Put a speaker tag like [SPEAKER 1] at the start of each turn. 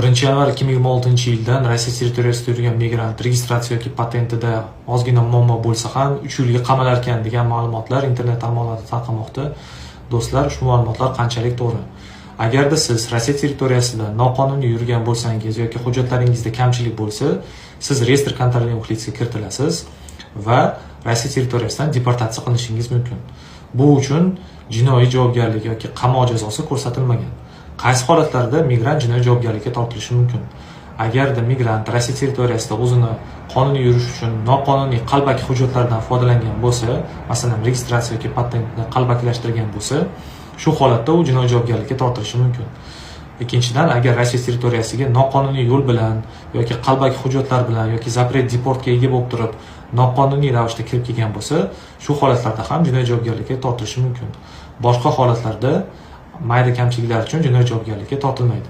[SPEAKER 1] 1 yanvar 2026 yildan Rossiya territoriyasida yurgan migrant registratsiya yoki patentida ozgina muammo bo'lsa ham 3 yilga qamalarkan degan ma'lumotlar internet tarmoqlarida tarqalmoqda. Do'stlar, ushbu ma'lumotlar qanchalik to'g'ri? Agarda siz Rossiya territoriyasida noqonuniy yurgan bo'lsangiz yoki hujjatlaringizda kamchilik bo'lsa, siz реестр контролируемых лиц ga kiritilasiz va Rossiya territoriyasidan deportatsiya qilinishingiz mumkin. Bu uchun jinoiy javobgarlik yoki qamoq jazosi ko'rsatilmagan. Qaysi holatlarda migrant jinoiy javobgarlikka tortilishi mumkin? Agarda migrant Rossiya territoriyasida o'zini qonuniy yurish uchun noqonuniy, qalbaki hujjatlardan foydalangan bo'lsa, masalan, registratsiya yoki patentni qalbakilashtirgan bo'lsa, shu holatda u jinoiy javobgarlikka tortilishi mumkin. Ikkinchidan, agar Rossiya territoriyasiga noqonuniy yo'l bilan yoki qalbaki hujjatlar bilan yoki запрет депорт ga ega bo'lib turib noqonuniy ravishda kirib kelgan bo'lsa, shu holatlarda ham jinoiy javobgarlikka tortilishi mumkin. Boshqa holatlarda mayda kamchiliklar uchun jinoiy javobgarlikka tortilmaydi.